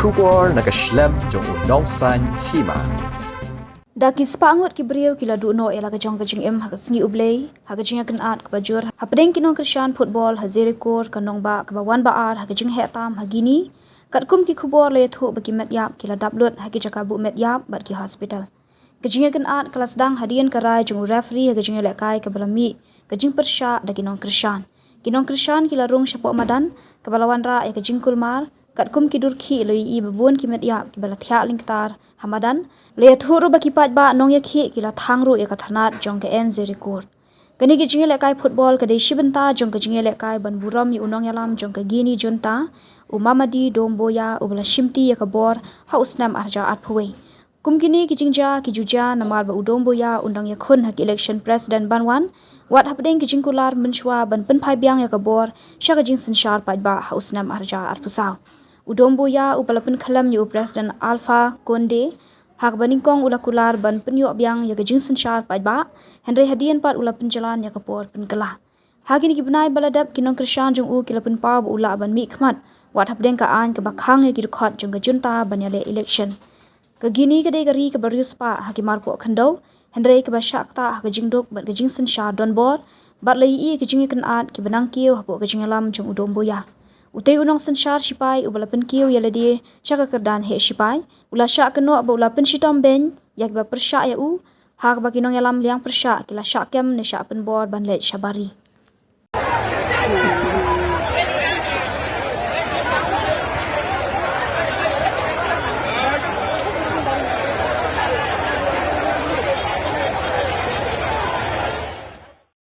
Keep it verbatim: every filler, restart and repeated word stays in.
Khubor na ka shlem jong u Nongsaiñ Hima. Da ki spah ngut ki briew ki la duh noh ïa la ka jong ka jingim ha ka sngi U Blei ha ka jingïakynad kaba jur hapdeng ki nongkyrshan football ha Zirikor, ka nongbah kaba wan ba ar ha ka jingheh tam ha Guinea. Katkum ki khubor la ïathuh ba ki met ïap ki la dap lut ha ki jaka buh met ïap bad ki hospital. Ka jingïakynad ka la sdang hadien ka rai jong u referee ha ka jingïalehkai kaba la mih ka jingpyrshah da ki nongkyrshan. Ki nongkyrshan ki la rung shapoh madan kaba la wanrah ïa ka jingkulmar, katkum ki dur khih la ïohi ba bun ki met ïap kiba la thiah lyngktar ha madan. La ïathuh ruh ba ki paidbah nongïakhih ki la thang ruh ïa ka thanat jong ka N Zirikor. Kane ka jingïalehkai football ka dei shi bynta jong ka jingïalehkai ban burom ïa u nongïalam jong ka Guinea Junta, u Mamadi Doumbouya, uba la shimti ïa ka bor ha u snem ar hajar arphew wei. Kum kine ki jingjia ki ju jia namar ba u Doumbouya un dang ïakhun ha ki election president ban wan, wat hapdeng ki jingkular mynshuwa ban pynphai biang ïa ka bor sha ka jingsynshar paidbah ha u snem ar hajar arphew saw. U Doumbouya uba la pynkhlem ïa u President Alpha Condé ha kaba nyngkong u la kular ban pynïoh biang ïa ka jingsynshar paidbah, hynrei hadien pat u la pynjlan ïa ka por pynkylla. Ha kine ki bnai ba la dep ki nongkyrshan jong u ki la pynpaw ba u lah ban mihkhmat wat hapdeng ka aiñ kaba khang ïa ki dkhot jong ka junta ban ïaleh election. Ka Guinea ka dei ka ri kaba riewspah ha ki marpoh khyndew, hynrei kaba shah ktah ha ka jingduk bad ka jingsynshar donbor, bad la ïohi ïa ka jingïakynad kiba nang kiew hapoh ka jingïalam jong u Doumbouya. Utei u nongsynshar shipai uba la pynkiew ïa lade sha ka kyrdan heh shipai, u la shah kynnoh ba u la pynshitom beiñ ïa kiba pyrshah ïa u, ha kaba ki nongïalam liang pyrshah ki la shah kem ne shah pynbor ban leit sha bari.